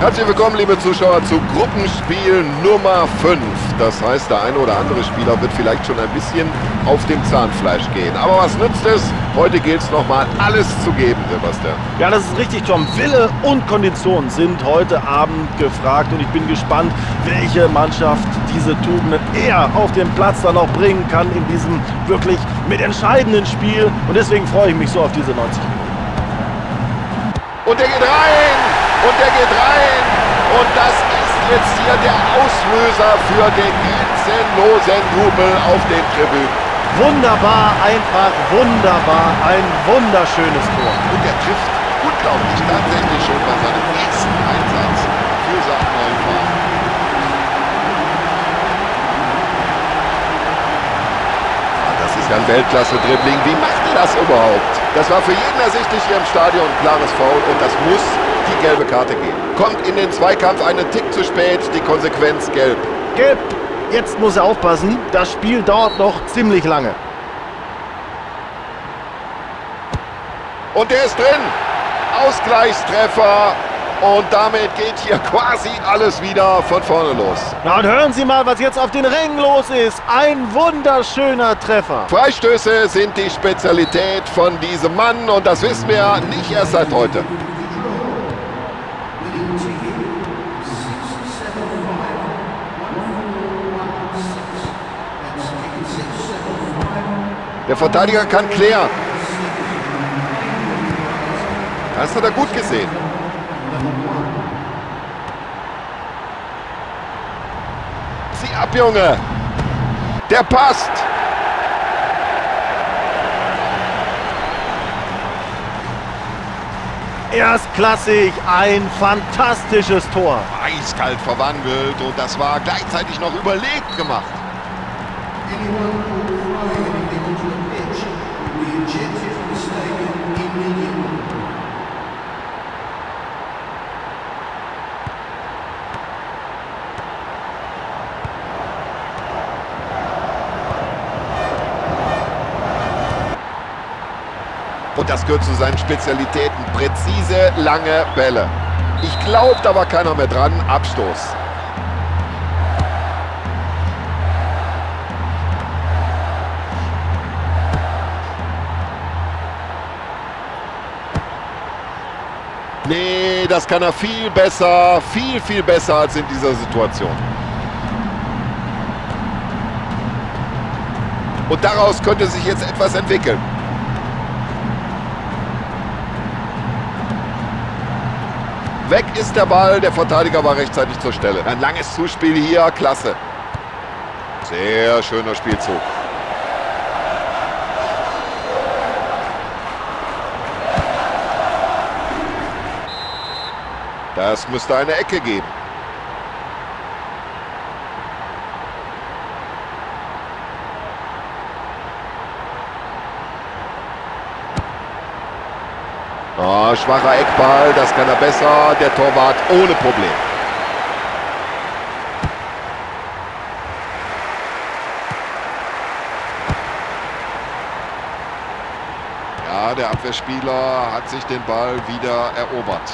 Herzlich willkommen, liebe Zuschauer, zu Gruppenspiel Nummer 5. Das heißt, der eine oder andere Spieler wird vielleicht schon ein bisschen auf dem Zahnfleisch gehen. Aber was nützt es? Heute gilt es nochmal, alles zu geben, Sebastian. Ja, das ist richtig, Tom. Wille und Kondition sind heute Abend gefragt. Und ich bin gespannt, welche Mannschaft diese Tugenden eher auf den Platz dann auch bringen kann in diesem wirklich mitentscheidenden Spiel. Und deswegen freue ich mich so auf diese 90 Minuten. Und der geht rein! Und der geht rein! Und das ist jetzt hier der Auslöser für den grenzenlosen Jubel auf den Tribünen. Wunderbar, einfach wunderbar, ein wunderschönes Tor. Und er trifft unglaublich tatsächlich schon bei seinem ersten Einsatz für seinen neuen Verein. Das ist ja ein Weltklasse-Dribbling. Wie macht er das überhaupt? Das war für jeden ersichtlich hier im Stadion ein klares Foul und das muss die gelbe Karte geben. Kommt in den Zweikampf einen Tick zu spät, die Konsequenz gelb. Gelb. Jetzt muss er aufpassen. Das Spiel dauert noch ziemlich lange. Und der ist drin. Ausgleichstreffer. Und damit geht hier quasi alles wieder von vorne los. Na und hören Sie mal, was jetzt auf den Rängen los ist. Ein wunderschöner Treffer. Freistöße sind die Spezialität von diesem Mann. Und das wissen wir nicht erst seit heute. Der Verteidiger kann klären. Das hat er gut gesehen. Zieh ab, Junge. Der passt. Erstklassig, ein fantastisches Tor. Eiskalt verwandelt und das war gleichzeitig noch überlegt gemacht. Und das gehört zu seinen Spezialitäten. Präzise, lange Bälle. Ich glaube, da war keiner mehr dran. Abstoß. Nee, das kann er viel besser. Viel, viel besser als in dieser Situation. Und daraus könnte sich jetzt etwas entwickeln. Weg ist der Ball, der Verteidiger war rechtzeitig zur Stelle. Ein langes Zuspiel hier, klasse. Sehr schöner Spielzug. Das müsste eine Ecke geben. Oh, schwacher Eckball, das kann er besser. Der Torwart ohne Problem. Ja, der Abwehrspieler hat sich den Ball wieder erobert.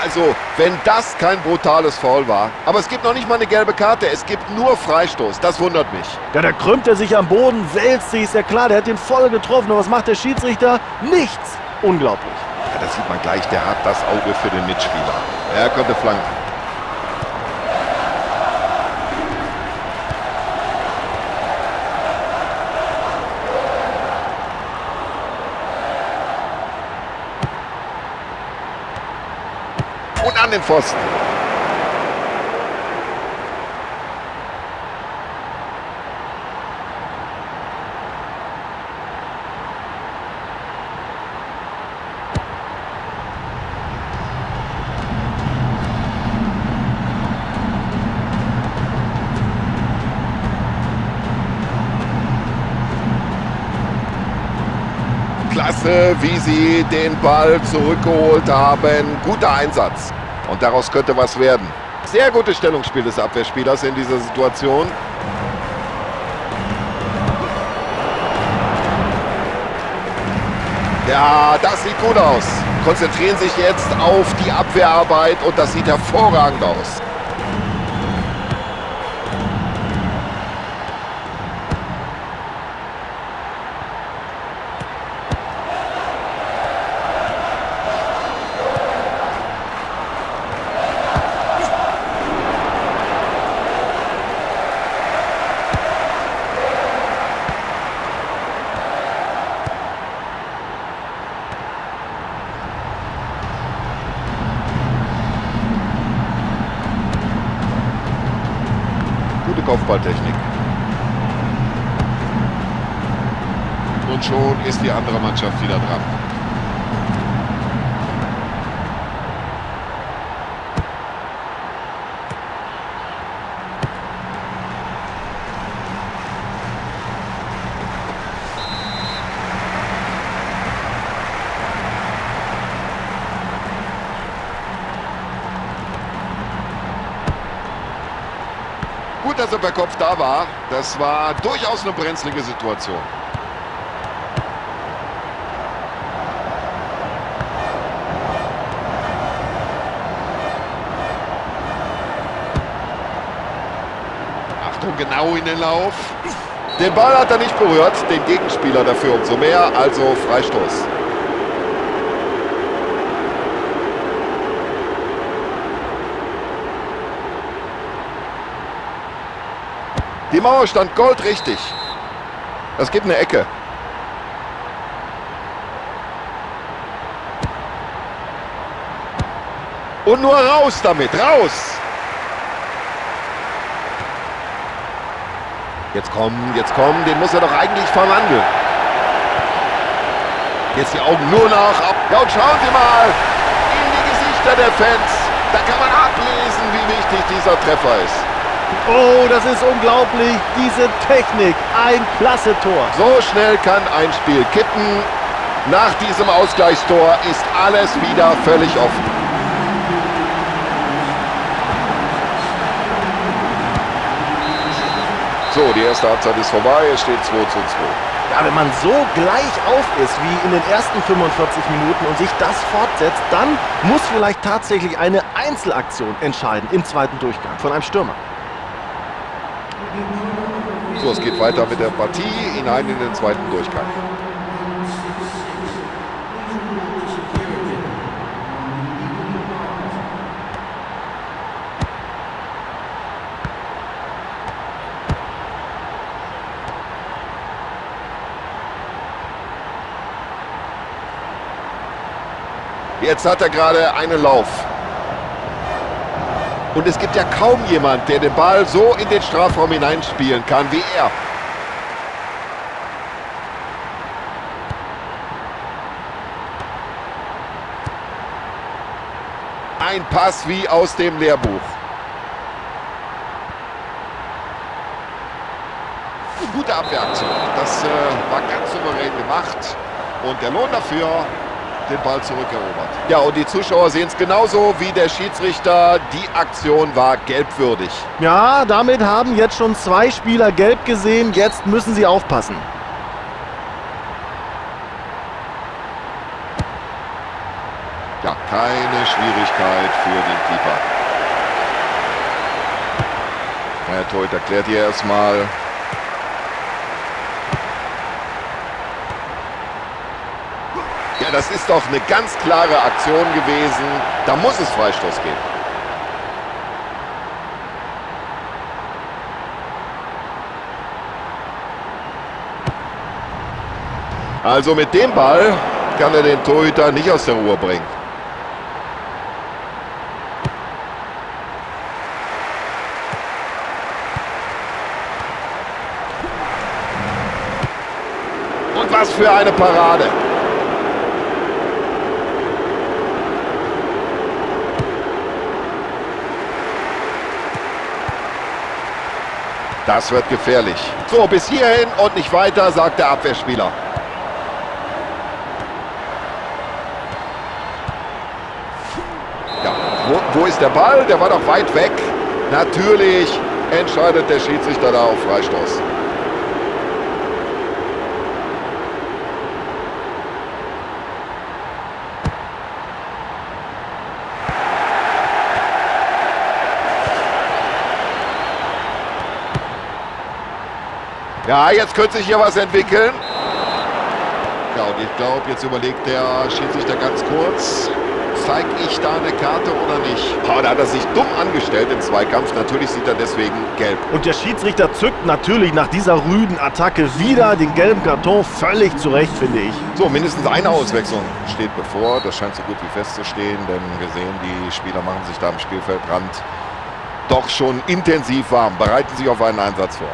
Also, wenn das kein brutales Foul war. Aber es gibt noch nicht mal eine gelbe Karte, es gibt nur Freistoß. Das wundert mich. Ja, da krümmt er sich am Boden, wälzt sich, ist ja klar, der hat den voll getroffen. Und was macht der Schiedsrichter? Nichts. Unglaublich. Ja, das sieht man gleich, der hat das Auge für den Mitspieler. Er könnte flanken. Und an den Pfosten. Klasse, wie sie den Ball zurückgeholt haben. Guter Einsatz. Und daraus könnte was werden. Sehr gutes Stellungsspiel des Abwehrspielers in dieser Situation. Ja, das sieht gut aus. Konzentrieren sich jetzt auf die Abwehrarbeit und das sieht hervorragend aus. Gute Kopfballtechnik. Und schon ist die andere Mannschaft wieder dran. Gut, dass er per Kopf da war. Das war durchaus eine brenzlige Situation. Achtung, genau in den Lauf. Den Ball hat er nicht berührt, den Gegenspieler dafür umso mehr, also Freistoß. Die Mauer stand goldrichtig. Das gibt eine Ecke. Und nur raus damit, raus! Jetzt komm, den muss er doch eigentlich verwandeln. Jetzt die Augen nur noch ab. Ja, und schauen Sie mal in die Gesichter der Fans. Da kann man ablesen, wie wichtig dieser Treffer ist. Oh, das ist unglaublich. Diese Technik, ein klasse Tor. So schnell kann ein Spiel kippen. Nach diesem Ausgleichstor ist alles wieder völlig offen. So, die erste Halbzeit ist vorbei. Es steht 2:2. Ja, wenn man so gleich auf ist wie in den ersten 45 Minuten und sich das fortsetzt, dann muss vielleicht tatsächlich eine Einzelaktion entscheiden im zweiten Durchgang von einem Stürmer. So, es geht weiter mit der Partie hinein in den zweiten Durchgang. Jetzt hat er gerade einen Lauf. Und es gibt ja kaum jemand, der den Ball so in den Strafraum hineinspielen kann wie er. Ein Pass wie aus dem Lehrbuch. Eine gute Abwehraktion. Das war ganz souverän gemacht. Und der Lohn dafür, den Ball zurückerobert. Ja, und die Zuschauer sehen es genauso wie der Schiedsrichter. Die Aktion war gelbwürdig. Ja, damit haben jetzt schon 2 Spieler gelb gesehen. Jetzt müssen sie aufpassen. Ja, keine Schwierigkeit für den Keeper. Der Torhüter klärt hier erstmal. Ja, das ist doch eine ganz klare Aktion gewesen. Da muss es Freistoß geben. Also mit dem Ball kann er den Torhüter nicht aus der Ruhe bringen. Und was für eine Parade. Das wird gefährlich. So, bis hierhin und nicht weiter, sagt der Abwehrspieler. Wo ist der Ball? Der war doch weit weg. Natürlich entscheidet der Schiedsrichter da auf Freistoß. Ja, jetzt könnte sich hier was entwickeln. Ja, und ich glaube, jetzt überlegt der Schiedsrichter ganz kurz, zeige ich da eine Karte oder nicht? Oh, da hat er sich dumm angestellt im Zweikampf. Natürlich sieht er deswegen gelb. Und der Schiedsrichter zückt natürlich nach dieser rüden Attacke wieder den gelben Karton. Völlig zu Recht, finde ich. So, mindestens eine Auswechslung steht bevor. Das scheint so gut wie festzustehen, denn wir sehen, die Spieler machen sich da am Spielfeldrand doch schon intensiv warm, bereiten sich auf einen Einsatz vor.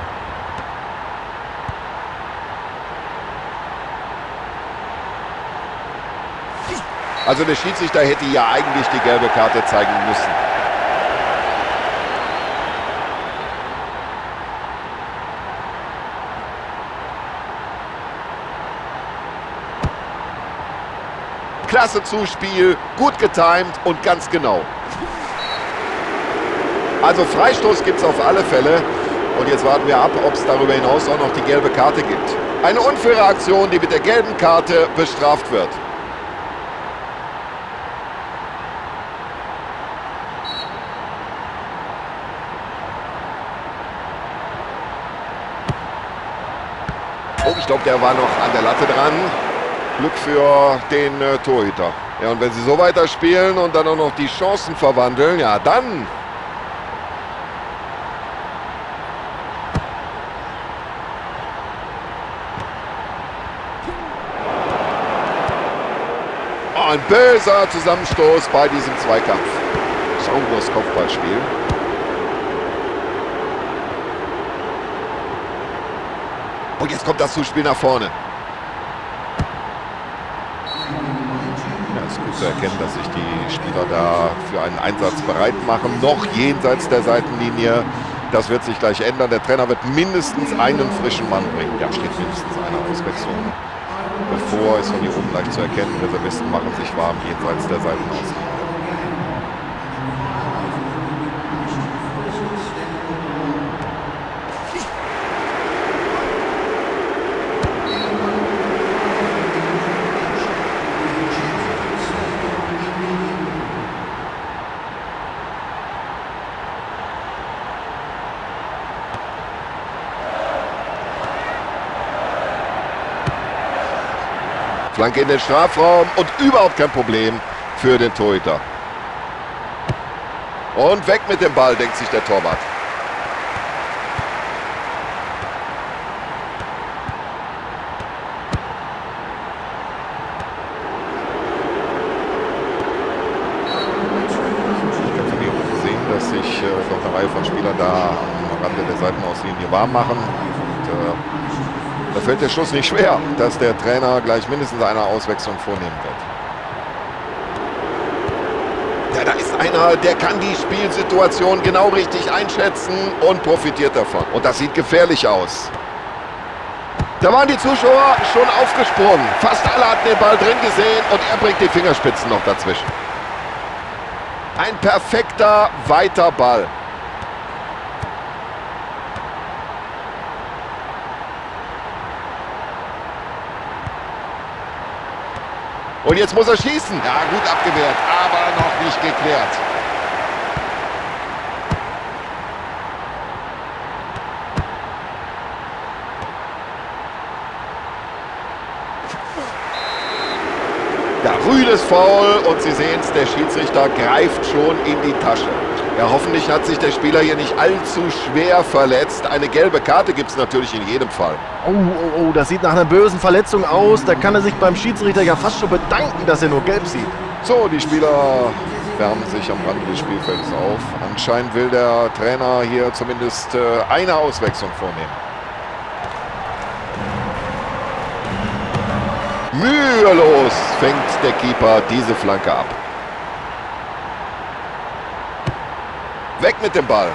Also der Schiedsrichter hätte ja eigentlich die gelbe Karte zeigen müssen. Klasse Zuspiel, gut getimt und ganz genau. Also Freistoß gibt es auf alle Fälle. Und jetzt warten wir ab, ob es darüber hinaus auch noch die gelbe Karte gibt. Eine unfaire Aktion, die mit der gelben Karte bestraft wird. Oh, ich glaube, der war noch an der Latte dran. Glück für den Torhüter. Ja, und wenn sie so weiterspielen und dann auch noch die Chancen verwandeln, ja, dann... Oh, ein böser Zusammenstoß bei diesem Zweikampf. Sauberes Kopfballspiel. Und jetzt kommt das Zuspiel nach vorne. Ja, es ist gut zu erkennen, dass sich die Spieler da für einen Einsatz bereit machen. Noch jenseits der Seitenlinie. Das wird sich gleich ändern. Der Trainer wird mindestens einen frischen Mann bringen. Ja, steht mindestens eine Auswechslung bevor. Ist von hier oben leicht zu erkennen. Reservisten machen sich warm jenseits der Seitenauslinie. Flanke in den Strafraum und überhaupt kein Problem für den Torhüter. Und weg mit dem Ball, denkt sich der Torwart. Ich kann von hier oben sehen, dass sich noch eine Reihe von Spielern da am Rande der Seitenauslinie warm machen. Und da fällt der Schuss nicht schwer, dass der Trainer gleich mindestens eine Auswechslung vornehmen wird. Ja, da ist einer, der kann die Spielsituation genau richtig einschätzen und profitiert davon. Und das sieht gefährlich aus. Da waren die Zuschauer schon aufgesprungen. Fast alle hatten den Ball drin gesehen und er bringt die Fingerspitzen noch dazwischen. Ein perfekter, weiter Ball. Und jetzt muss er schießen. Ja, gut abgewehrt, aber noch nicht geklärt. Ja, rüdes Foul und Sie sehen es, der Schiedsrichter greift schon in die Tasche. Ja, hoffentlich hat sich der Spieler hier nicht allzu schwer verletzt. Eine gelbe Karte gibt es natürlich in jedem Fall. Oh, oh, oh, das sieht nach einer bösen Verletzung aus. Da kann er sich beim Schiedsrichter ja fast schon bedanken, dass er nur gelb sieht. So, die Spieler wärmen sich am Rande des Spielfeldes auf. Anscheinend will der Trainer hier zumindest eine Auswechslung vornehmen. Mühelos fängt der Keeper diese Flanke ab. Weg mit dem Ball.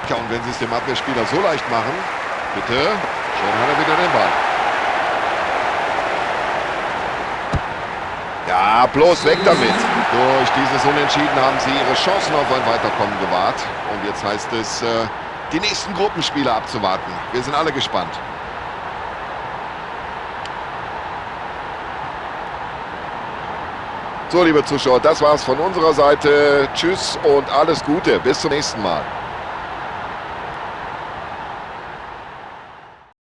Tja, und wenn sie es dem Abwehrspieler so leicht machen, bitte, schon hat er wieder den Ball. Ja, bloß weg damit. Durch dieses Unentschieden haben sie ihre Chancen auf ein Weiterkommen gewahrt. Und jetzt heißt es, die nächsten Gruppenspiele abzuwarten. Wir sind alle gespannt. So, liebe Zuschauer, das war's von unserer Seite. Tschüss und alles Gute. Bis zum nächsten Mal.